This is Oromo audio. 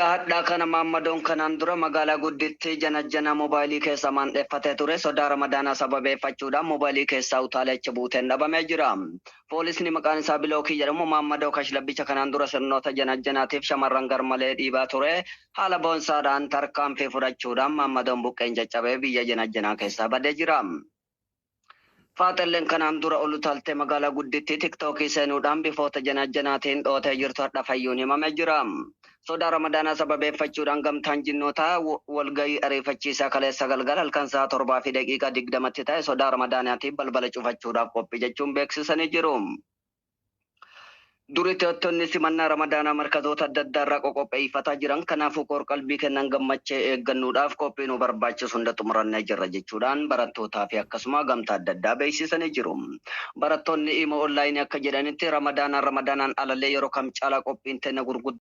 Guyyaa hadhaa kana Maammadoon kanaan dura magaalaa guddittii janajjanaa mobaayilii keessa maandheeffatee ture sodaa Ramadaanaa sababeeffachuudhaan mobaayilii keessaa utaalee achi buuteen dhabamee jira. Poolisni maqaan isaa Bilookii jedhamu Maammadoo kashlabbicha kanaan dura sirnoota janajjanaatiif shamarran garmalee dhiibaa ture haala boonsaadhaan tarkaanfii fudhachuudhaan Maammadoon buqqeen caccabee biyya janajjanaa keessaa badee jira. Faaxelleen kanaan dura ol utaaltee magaalaa guddittii tiktookii seenuudhaan bifoota janajjanaatiin dhootee jirtu hadha fayyuun himamee jira. Sodaa Ramadaanaa sababeeffachuudhaan gamtaan jinnootaa walgahii ariifachiisaa kaleessa galgala halkan sa'a 7:20tti ta'e sodaa Ramadaanaatiif balbala cufachuudhaaf qophii jechuun beeksisanii jiru. Dur Itiyoottonni simannaa Ramadaanaa markazoota adda addaa irraa qoqopheeyfataa jiran, kanaafuu qoor-qalbii kennan gammachee eeggannuudhaaf qophii nu barbaachisu hunda xumurannee jirra jechuudhaan barattootaa fi akkasuma gamtaa adda addaa beeksisanii jiru. Barattoonni Imo Online akka jedhanitti Ramadaanaan Ramadaanaan alallee yeroo kam caalaa qophiin teenna gurguddoo.